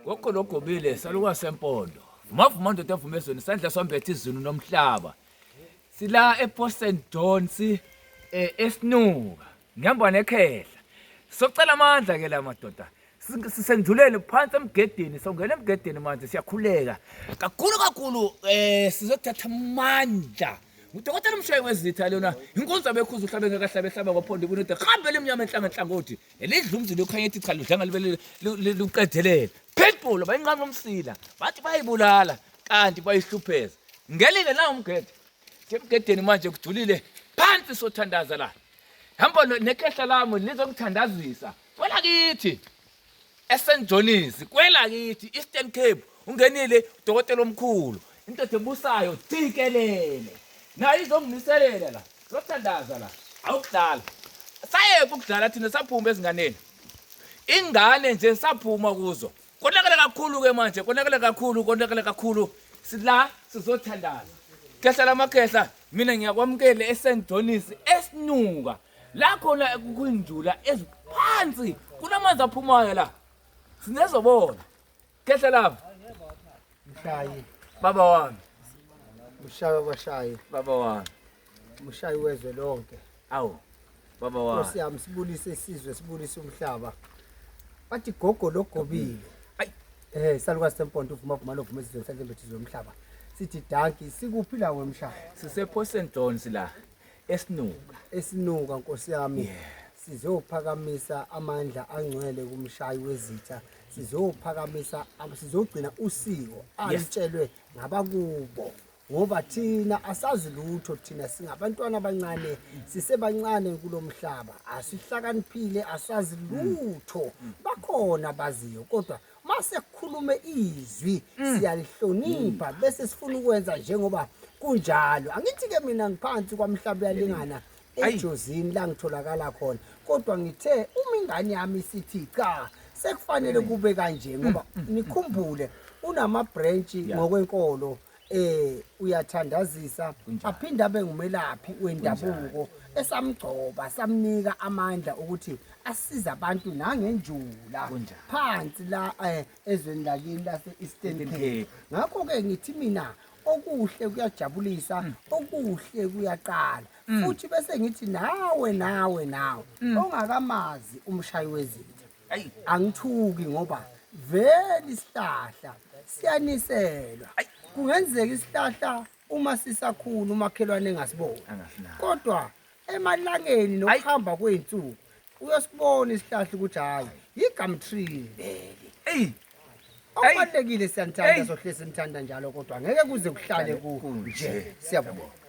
Gogo logobile saluka sempondo. Vuma ndoda evuma ezweni isandla sombethe izulu nomhlaba. Sila ePort St John's esinuka. Ngihamba nekhehla. Socela amandla ke la madoda. Sisendulele phansi emgedeni, songena emgedeni manje siyakhuleka. Kakhulu kakhulu sizothatha amandla. Udokotela umshayi wezitha lona. Inkonzo abekhuza uhlabe ngekahlabe hlaba ngophondo ibunode. Hambele emnyama enhlanga enhlangothi. Elidla umzila ukhanya ethi cha ludlanga libe luqedelele. Pitbull bayinqamula umsila. Bathi bayibulala kanti bayihlupheza. Ngelile la umgede. Semgedeni manje kujulile phansi sothandaza la. Hamba nekhehla lami lizongithandazisa. Kwela kithi. eSt John's kwela kithi Eastern Cape ungenile udokotela omkhulu indoda ebusayo jikelele nayo izonginiselela la sothandaza la awukudlala sayeka ukudlala thina saphuma ezinganeni ingane nje saphuma kuzo konakele kakhulu ke manje konakele kakhulu konakele kakhulu sila sizothandaza khehla lamakhehla mina ngiyakwamukela eSt John's esinuka la khona kwinjula eziphansi kunamanzi aphumayo la sinezobona khehla lami Mshayi, baba wami mshayi wabashayi, baba wami mshayi wezwe lonke. awu baba wami Nkosi yami sibulise isizwe, sibulise umhlaba. Bathi gogo logobile. Ayi. Salukazi sempondo uvuma vuma lovuma ezizweni sandla mbethu zomhlaba. Sithi danki sikuphi la wemshayi? Sise-Port St John's la esinuka. Esinuka Nkosi yami. Sizophakamisa amandla angcwele kumshayi wezitha. Sizophakamisa sizogcina usiko alitshelwe ngabakubo. Ngoba thina asazi lutho thina singabantwana abancane sisebancane kulomhlaba asihlakaniphile asazi lutho bakhona abaziyo kodwa mase kukhulume izwi siyalihlonipha bese sifuna ukwenza njengoba kunjalo angithi ke mina ngiphansi kwamhlaba uyalingana ejozini la ngitholakala khona kodwa ngithe uma ingane yami isithi cha sekufanele kube kanje ngoba nikhumbule unama branch ngokwenkolo uyathandazisa aphinde abe ngumelaphi wendabuko esamgcoba samnika amandla ukuthi asize abantu nangenjula phansi la ezweni lakini lase Eastern Cape ngakho ke ngithi mina okuhle kuyajabulisa okuhle kuyaqala futhi bese ngithi nawe nawe nawe ongakamazi umshayi wezitha angithuki ngoba vele isihlahla siyaniselwa kungenzeka isihlahla uma sisakhula umakhelwane engasiboni kodwa emalangeni nokuhamba kwey'nsuku uyosibona isihlahla ukuthi hhayi yi-gum tree vele Eyi okubalulekile siyanithanda sohlezi sinithanda njalo kodwa ngeke kuze kuhlale kunje siyabonga.